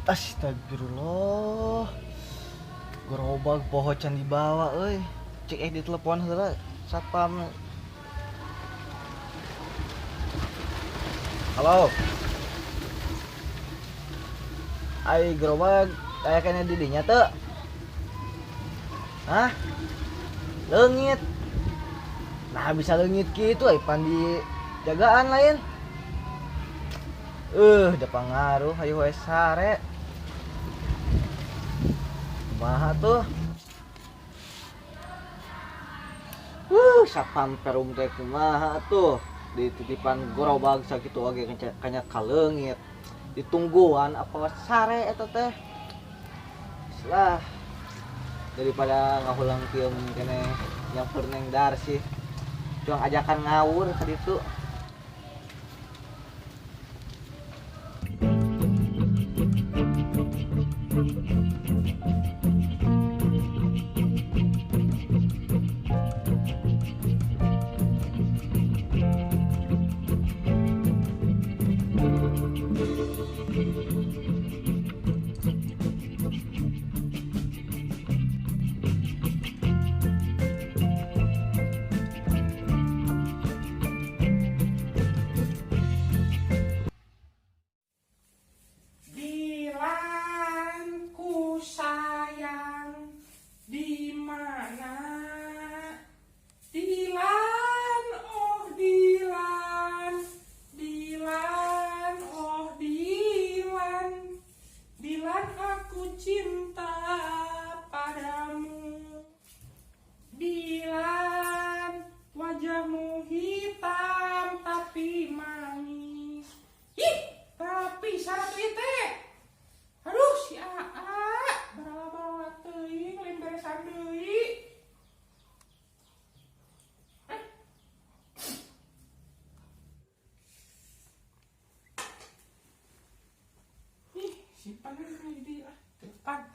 Astagfirullah. Gerobak poho can dibawa euy. Cek di telepon heula satpam. Halo. Ai gerobak aya keneh di dinya teu? Hah? Leungit. Nah bisa leungit kitu ai pan di jagaan lain. Da pangaruh hayu we sare. Kumaha tuh? Satpam perum teh kumaha tuh? Dititipan gerobak sakitu oge kanya kaleungit. Ditungguan apa sare eta teh? Lah daripada ngahulang tieum keneh nyamper neng dar sih. Cuang ajakan ngawur ka ditu. Dilanku sayang di mana? Dilan, oh Dilan, Dilan, oh Dilan, Dilan aku cinta padamu. Dilan, wajahmu hitam tapi manis. Ih, tapi syarat itu. Aduh, si AA barala-barala teuing lain beresan deui. Ih, simpan aja di ah, depan.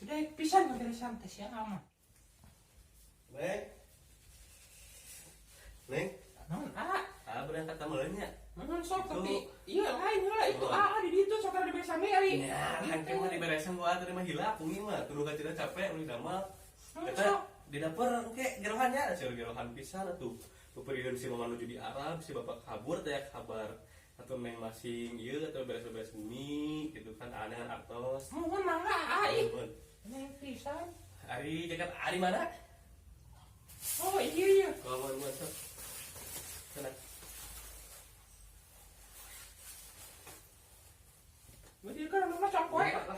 Sudah pisan beresan teh si AA mah. Neng. Neng. Naon, AA? Ah, berangkat tamelnya. Naon sok tapi iya lain heula itu AA di ditu sok ada beresan deui ari. Ya, kan mah diberesan gua tadi mah hilap bungi mah tuluh kacida capek ulah damel. Eta di dapur engke gerohannya, seur gerohan pisan atuh. Peperihan si mama nuju di Arab, si bapak kabur teh kabar. Atau neng masing ieu atau beres-beres bumi gitu kan aneh artos. Mohon mangga AA ih. Neng pisan. Ari jaket ari mana? Oh iya iya. Kalau mau sok. Sana. Berarti kan mama cangkoe. Lah,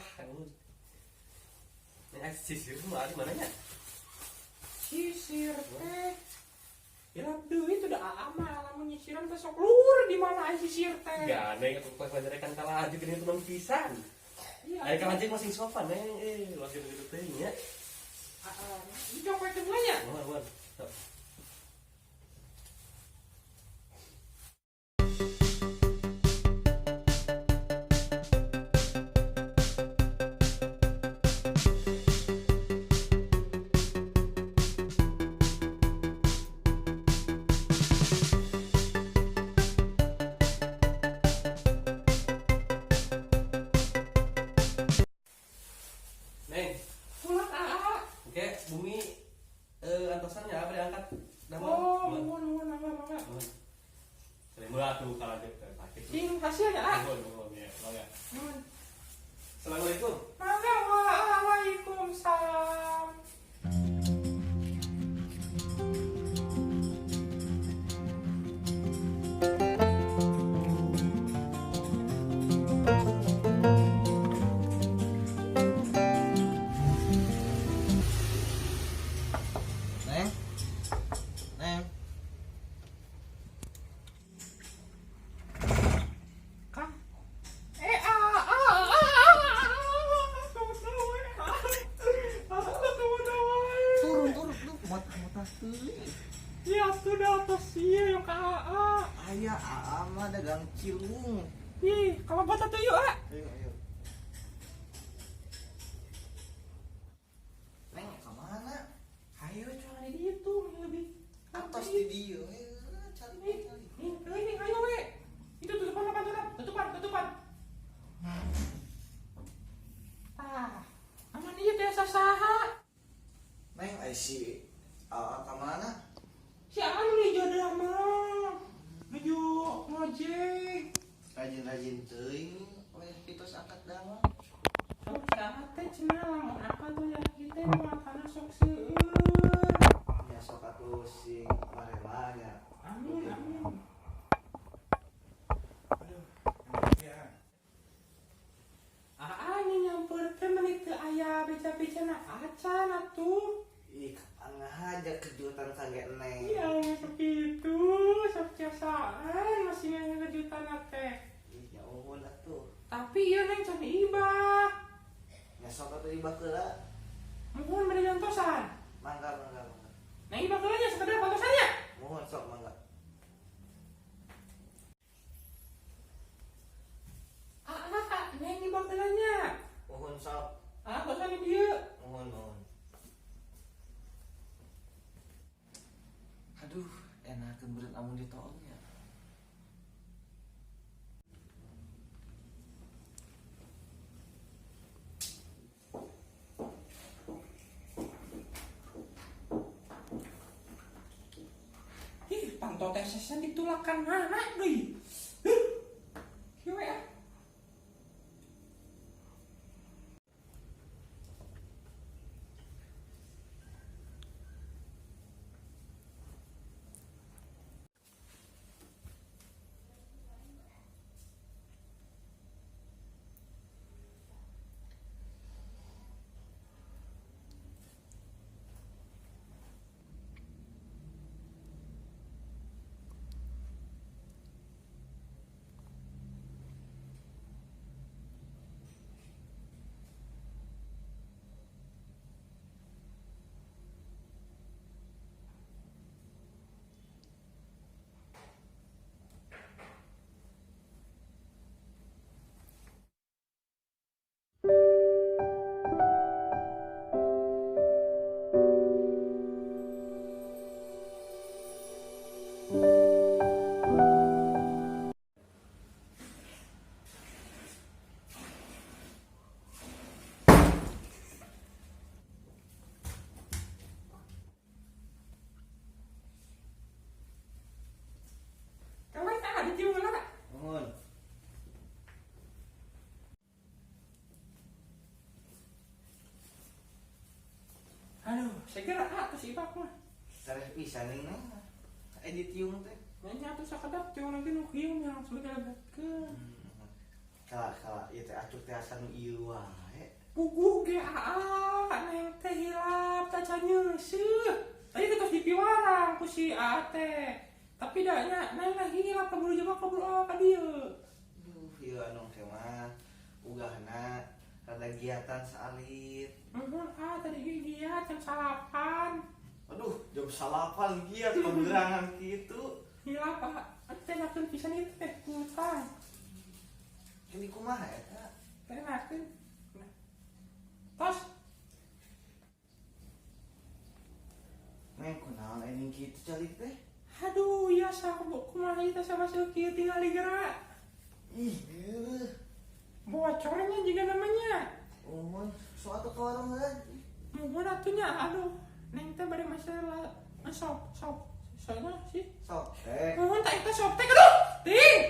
ini sisir semua di mananya? Sisir teh. Hilap deui teh da AA mah lamun nyisiran teh sok lur di mana aya sisir teh. Enggak, neng atuh pas pajarekan kalah aja geuning teman pisan. Iya. Aya kalah masing sopan neng ulah kitu-kitu teh nya. Heeh. Di cangkoe teh nya. Mohon, mohon. Sok. Neng. Pulang AA. Oke, bumi antosannya apa diangkat? Oh, mohon mohon mangga mangga. Saya tuh kalau ada sakit. Sing hasilnya ah. Mohon mohon ya, mangga. Mohon. Assalamualaikum. Mangga waalaikumsalam. Neng. Neng. Kang. Turun, turun, lu motah-motah teuing. Ya sudah atas iya yang ka AA. Aya AA mah dagang cilung. Ih, kalau buat atuh yuk, A. Ayo, ayo. Neng, ka mana? Ayo cuman di ditu lebih. Atos di dieu. Cari, cari. Nih, ayo we. Itu tuh Ai si Aa ka mana? Si Aa nu nuju drama. Nuju ngojek. Rajin-rajin teuing we kitos angkat damang. Sok si Aa teh cenah lamun angkat tuh ya kieu teh matana sok seueur. Nya sok atuh sing marela nya. Amin amin. Aduh, ya. Aa nya nyampeur teh meuni teu aya beca-becana acan atuh. Ih, kapan ngahaja kejutan kangge neng. Iya, sok kitu, sok jasaan masih nanya kejutan teh. Ih, nya uhun atuh. Tapi ieu neng can ibah. Nya sok atuh ibah heula. Muhun bade jantosan. Mangga mangga mangga. Neng ibah heula nya sakedap bantosan nya. Muhun sok mangga. Ah, neng ibah heula nya. Muhun sok. Ah, bosan di dieu. Muhun muhun. Aduh, enakeun beureut amun ditoong nya. Ih, panto teh sesen ditulakan mana deui? Huh. Kieu we ah. Kawan ah dicium heula. Muhun. Aduh, segera ah tos ibak mah. Sareh pisan ning neng. Ai ditiung teh. Nya atuh sakedap tiung lagi nu kieu nya langsung dilebetkeun. Kala kala ieu teh acuk teh asa nu ieu wae. Puguh ge aa, neng teh hilap taca nyeuseuh. Tadi teh tos dipiwarang ku si aa teh. Tapi da nya neng lah hilap kaburu jebak kaburu aa ka dieu. Duh, ieu anu teh mah ugahna rada giatan saalit. Muhun ah tadi ge giat jam 9. Aduh, jam 9 giat pagerangan kitu. Hilap ah, teh nakeun pisan ieu teh hutang. Ini kumaha eta? Teh nakeun. Nah. Tos. Neng kunaon anjing kitu calik teh? Aduh, ya sabuk kumaha ieu teh sama kieu tinggal gerak. Ih, geuh. Bocornya juga namanya. Muhun, sok atuh ka warung heula. Muhun atuh nya, aduh. Neng teh bade masalah sop sop. Soalnya sih. Sok teh. Muhun tak eta sop teh aduh. Ting.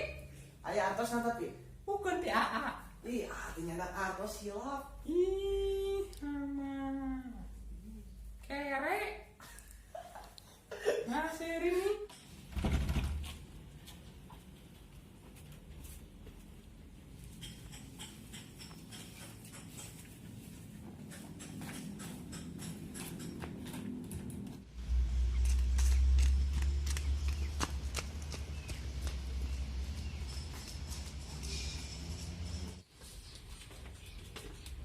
Aya artosna tapi. Bukan ti aa. Ih, atuh nyandak artos hilap. Ih, sama. Kere. Ngasirin nih.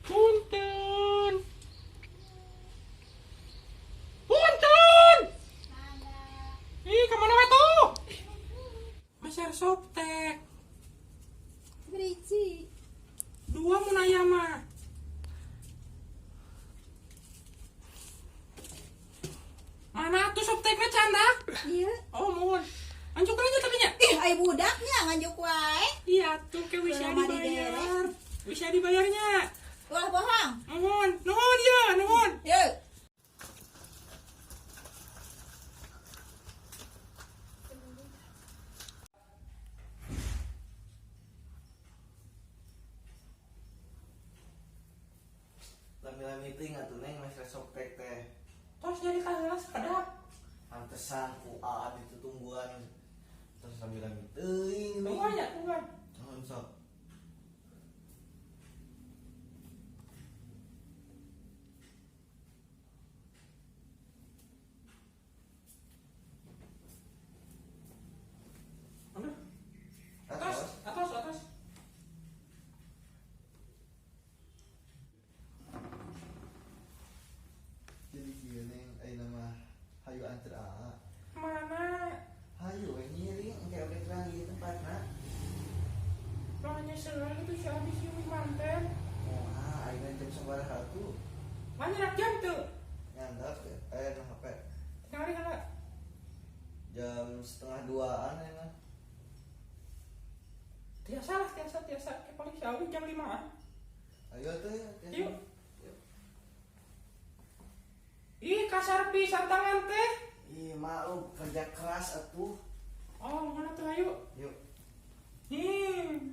Punten. Punten. Ih, kemana we tuh? Meser soptek. Berisi. Dua mun aya mah. Mana tuh sopteknya canda? Iya. Oh, mohon. Anjuk aja tadinya. Ih, ai budaknya nganjuk wae. Iya tuh ke bisa Kalau mah dibayar. Bisa dibayarnya. Ulah bohong. Nuhun, nuhun ya, nuhun. Yuk. Rame-rame teuing atuh Neng mes resoptek teh. Tos jadi kaheula sakedap. Pantesan ku aa ditutungguan. Terus rame-rame teuing. Tungguan ya, tungguan. Nuhun sok. Aduh. Atas, atas, atas. Jadi kieu Neng, ayeuna mah hayu anter aa. Mana? Hayu we ngiring engke oge terang ieu tempatna. Makanya senang itu si abis yumi manten. Wah, ayeuna jam sabaraha tuh? Mana nak jam tuh? Nyandak na HP. Tinggal heula. Jam 1:30-an ayeuna. Tiasa lah, tiasa, tiasa. Kayak paling si Awi jam 5-an. Ayo tuh ya, tiasa. Yuk. Ih, kasar pisan tangan teh. Ih, maklum kerja keras atuh. Oh, mana tuh ayo? Yuk. Iya.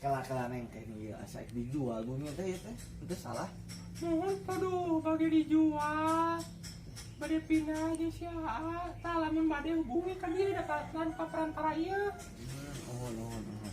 Kala-kala Neng teh ieu asa dijual bumi teh ieu teh. Itu salah. Nuhun, aduh, bagi dijual. Bade pindah jeung si Aa, tah lamun bade hubungi ka dieu da tanpa perantara ieu. Nuhun, nuhun, nuhun.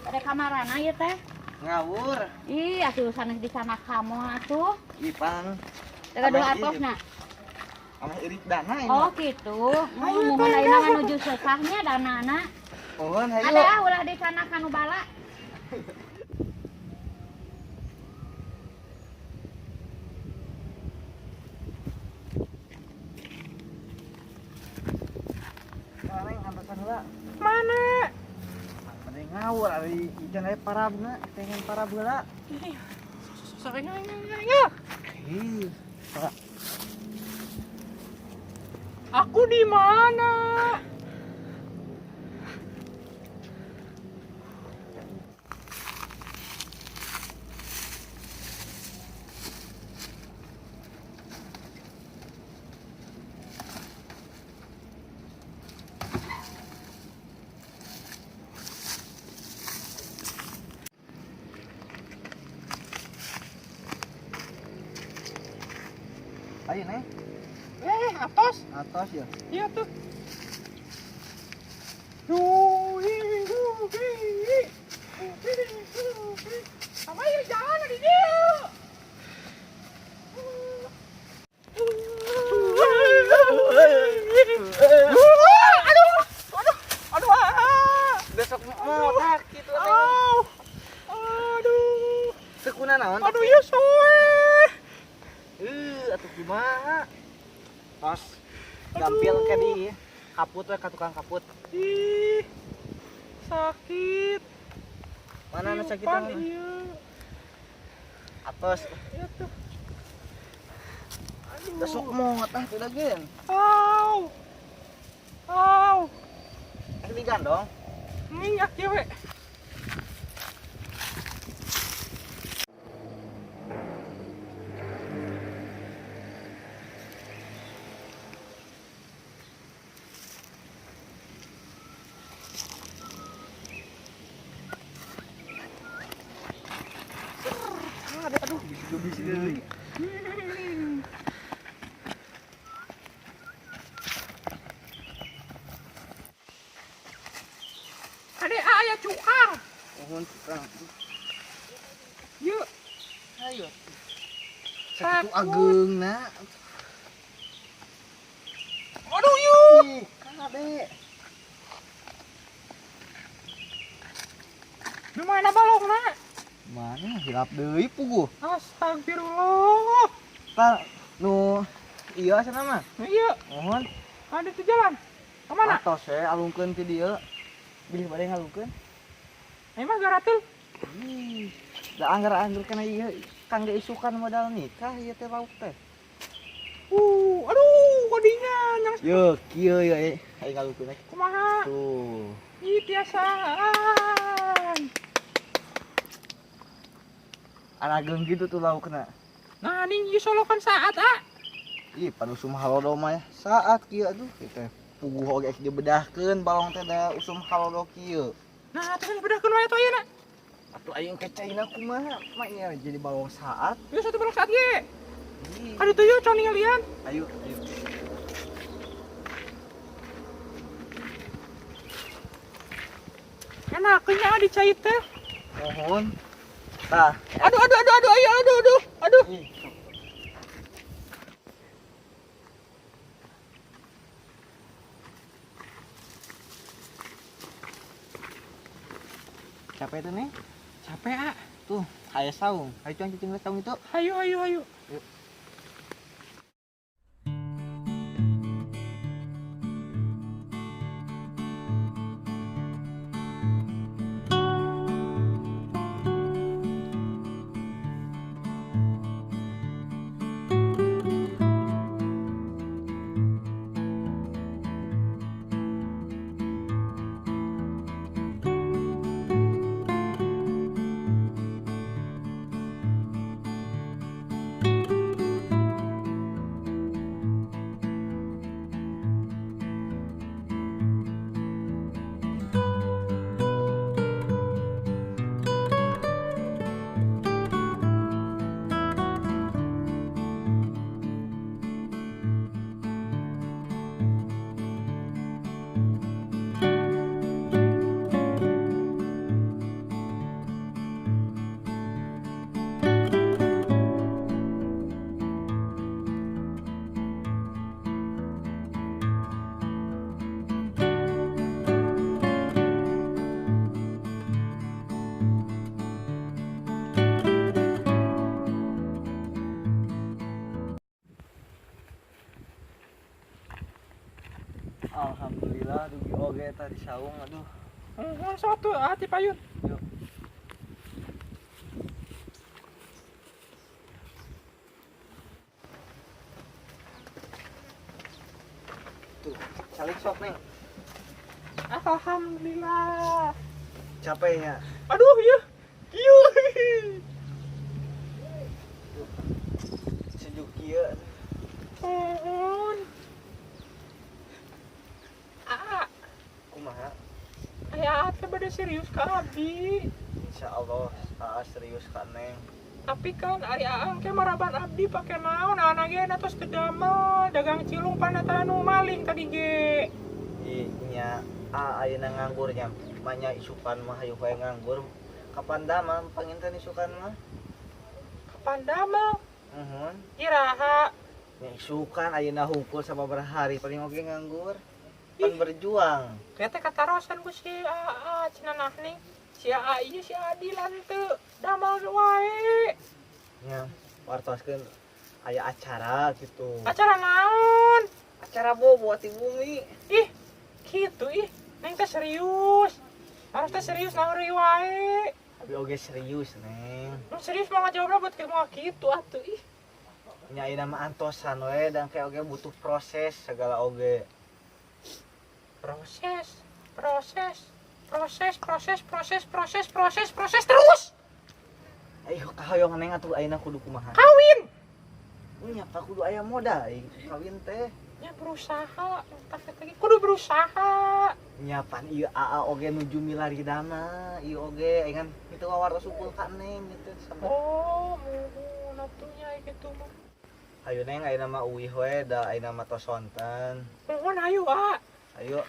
Ada kamarana ieu teh? Ngawur. Ih, atuh sanes di sana kamu atuh. Ih, pang. Teu gaduh artosna. Ameh irit dana ini. Oh, gitu. Muhun ayeuna mah nuju sesahnya danana. Mohon hayu. Ada ah ulah di sana kanu bala. Neng antosan heula. Mana? Ngawur ari ican aya parabna, pengen parab heula. Ih, sok ayo. Ih, Aku di mana? Ayo Neng. Atos. Atos ya. Iya tuh. Sama ya jalan di dia. Aduh, aduh, aduh. Besok mau tak gitu Neng. Aduh. Sekuna naon? Aduh ya soe. Atuh kumaha? Tos gampil ke di kaput we ka tukang kaput. Ih. Sakit. Mana nu sakitan? Ieu. Atos. Ieu tuh. Aduh. Besok mot ah tuh lagi. Au. Au. Ini digandong. Minyak ya we. Aduh, bisa deui. Ade aya cukang. Mohon cukang. Yuk. Ayo. Sakitu ageungna. Aduh yuk. Kade. Di mana balongna? Mana hilap deui puguh. Astagfirullah. Tah nu Iya sana mah. Iya. Mohon. Ada tuh jalan. Ka mana? Atos we alungkeun ti dieu. Bilih bade ngalungkeun. Emang garatul. Ih, da anggar-anggar kana ieu kangge isukan modal nikah ieu teh lauk teh. Aduh, kodinya nyang. Yo, kieu ye, ayo ngalungkeun. Kumaha? Tuh. Ih, tiasaan. Arageng gitu tuh laukna. Nah, ning ieu solokan saat, ah. Ih, panusum halodo mah ya. Saat kieu aduh kieu teh. Puguh oge dibedahkeun balong teh da usum halodo kieu. Nah, atuh bedahkeun wae atuh ayeuna. Atuh aing kecaina kumaha? Maknya jadi balong saat. Ieu satu balong saat ge. Kadu tuh yuk, cong ninggalian. Ayo, ayo. Enaknya di cai teh. Mohon. Tah. Aduh, aduh, aduh, aduh, ayo, aduh, aduh, aduh. Capek tuh nih? Capek, ah. Tuh, ayo saung. Ayo cuang cicing saung itu. Ayo, ayo, ayo. Yuk. Alhamdulillah dugi oge tadi saung aduh. Satu hati payun. Yuk. Tuh, calik sok neng. Alhamdulillah. Capeknya. Aduh ya. Kieu. Sejuk kieu. Mohon. Kumaha? Aya teh bade serius ka abdi. Insyaallah aa serius ka neng. Tapi kan ari aang ke maraban abdi pake naon anak ge tos teu damel dagang cilung panata nu maling tadi ge. Ih nya aa ayeuna nganggur nya manya isukan mah hayu bae nganggur. Kapan damel panginten isukan mah? Kapan damel? Muhun. Iraha. Nya isukan ayeuna hungkul sababaraha hari paling oge nganggur. Pan berjuang. Kete katarosan ku si AA cenah nah nih. Si AA ieu si Adilan teu damel wae. Nya, wartoskeun aya acara gitu. Acara naon? Acara bobo ti bumi. Ih, kitu ih. Neng teh serius. Harus teh serius naon wae. Abi oge serius, Neng. Nu serius mah ngajawabna buat kumaha kitu atuh ih. Nya ayeuna mah antosan we dan kayak oge butuh proses segala oge. Proses, proses, proses, proses, proses, proses, proses, proses terus. Ayo kahoyong neng atuh ayeuna kudu kumaha? Kawin. Nya ka kudu aya modal kawin teh. Nya berusaha, entah lagi kudu berusaha. Nya pan ieu aa oge nuju milari dana, ieu oge ingan kitu wawartos ukul ka neng gitu sampai. Oh, muhun atuh nya kitu mah. Ayo neng ayeuna mah uih we da ayeuna mah tos sonten. Muhun ayo, ah. Ayo.